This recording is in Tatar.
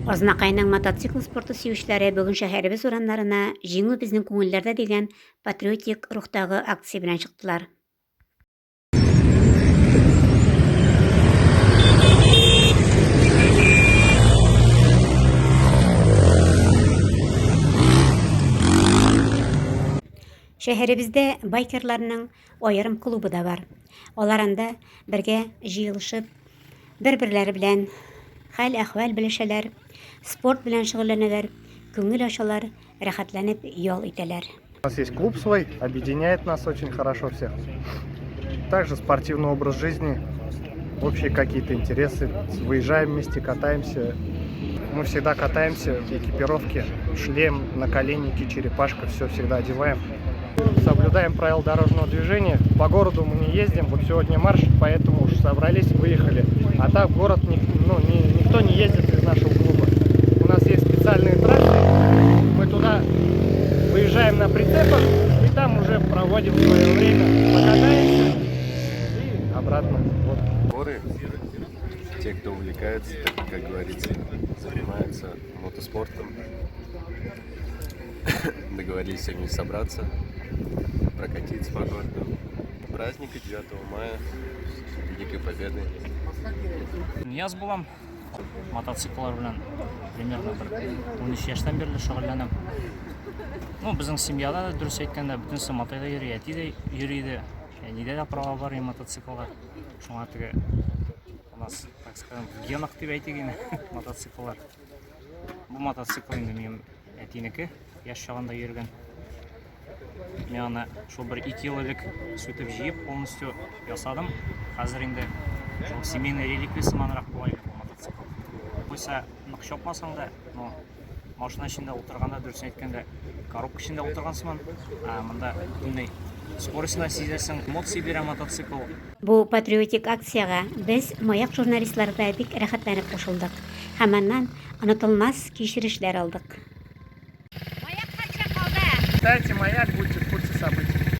Азнакайның мотоцикл спорты сөючеләре бүген шәһәребез урамнарына Җиңү безнең күңелләрдә дигән патриотик рухтагы акция белән чыктылар. Шәһәребездә байкерларның аерым клубы да бар. Алар анда бергә җыелышып, бер-берләре белән хәл-әхвәл белешәләр, спорт белән шөгыльләнәләр, күңел ачалар, рәхәтләнеп ял итәләр. У нас есть клуб свой, объединяет нас очень хорошо всех. Также спортивный образ жизни, общие какие-то интересы. Выезжаем вместе, катаемся. Мы всегда катаемся в экипировке, шлем, наколенники, черепашка, все всегда одеваем. Соблюдаем правила дорожного движения. По городу мы не ездим, вот сегодня марш, поэтому уж собрались, выехали. А так в город ну, никто не ездит из нашего клуба. У нас есть специальные трассы, мы туда выезжаем на прицепах и там уже проводим свое время, покатаемся и обратно. Вот. Горы, те, кто увлекается, так, как говорится, занимаются мотоспортом. Договорились сегодня собраться, прокатиться по городу. Праздника 9 мая, Великой Победы. Нияз булам. Мотоцикллар белән примерно бер 13 яшьтән бирле шөгыльләнәм. Ну, безнең семьяда да дөрес әйткәндә, бөтенесе мотойда йөри, әти дә йөри иде. Әнидә дә права бар иде мотоциклга. Шуңа теге у нас, так скажем, в генах дип әйтик инде, мотоцикллар. Бу мотоцикл инде минем әтинеке, яшь чагында йөргән. Мин аны шул бер 2 ел элек сүтеп җыеп полностью ясадым. Хәзер инде шул семейный реликвия сыманрак була инде бу мотоцикл. Куйса, нык чапмасаң да, но машина эчендә утырганда, дөресен әйткәндә, коробка эчендә утырган сыман. Ә монда бөтенләй скоростьны сизәсең, эмоции бирә мотоцикл. Бу патриотик акциягә без, Маяк журналистлары да бик рәхәтләнеп кушылдык һәм аннан онытылмас кичерешләр алдык. Маяк кайчан калды? Читайте «Маяк», будьте